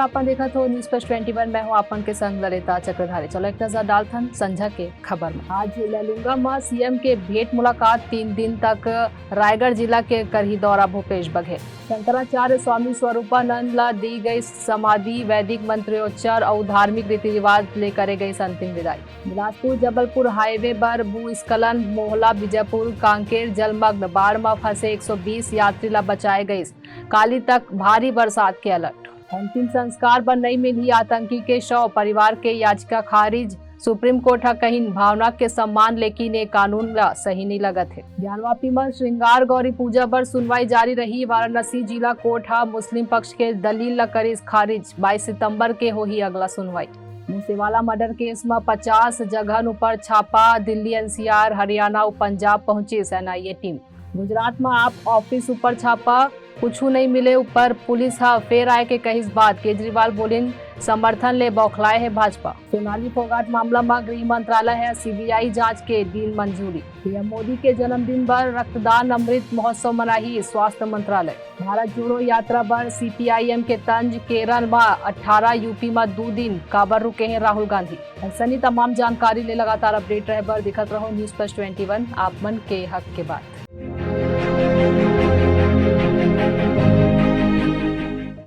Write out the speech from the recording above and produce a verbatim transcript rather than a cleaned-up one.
आप देखत हो News Plus twenty one, मैं हूं आप मन के संग ललिता चक्रधारी। चलो एक नजर डालथन संझा के खबर में। आज लैलूंगा म सीएम के भेंट मुलाकात, तीन दिन तक रायगढ़ जिला के करही दौरा भूपेश बघेल। शंकराचार्य स्वामी स्वरूपानंद ला दी गई समाधि, वैदिक मंत्रोच्चार अउ धार्मिक रीति रिवाज ले करे गई अंतिम विदाई। बिलासपुर जबलपुर हाईवे बर भूस्खलन, मोहला, बीजापुर, कांकेर जलमग्न, बाढ़ म फंसे एक सौ बीस यात्री ला बचाए गईस। काली तक भारी बरसात के अलर्ट। अंतिम संस्कार बर नई मिलही आतंकी के शव, परिवार के याचिका खारिज। सुप्रीम कोर्ट ह कहिन भावना के सम्मान, लेकिन ये कानून ला सही नई लगत हे। ज्ञानवापी म श्रृंगार गौरी पूजा बर सुनवाई जारी रही। वाराणसी जिला कोर्ट ह मुस्लिम पक्ष के दलील ला करिस खारिज। बाईस सितंबर के होही अगला सुनवाई। मूसेवाला मर्डर केस म पचास जगहन ऊपर छापा, दिल्ली, एनसीआर, हरियाणा अउ पंजाब पहुंचिस एनआईए टीम। गुजरात म आप ऑफिस ऊपर छापा, कुछु नई मिले ऊपर पुलिस ह फेर आए के कहिस बात। केजरीवाल बोलिन, समर्थन ले बौखलाए हे भाजपा। सोनाली फोगाट मामला म गृह मंत्रालय ह सीबीआई जांच के दीन मंजूरी। पीएम मोदी के जन्मदिन बर रक्तदान अमृत महोत्सव मनाही स्वास्थ्य मंत्रालय। भारत जोड़ो यात्रा बर सीपीआईएम के तंज, केरल म अठारह, यूपी म दू दिन, काबर रुके हे राहुल गांधी। अइसने तमाम जानकारी ले लगातार अपडेट रहे बर देखत रहो News Plus twenty one, आप मन के हक के बात।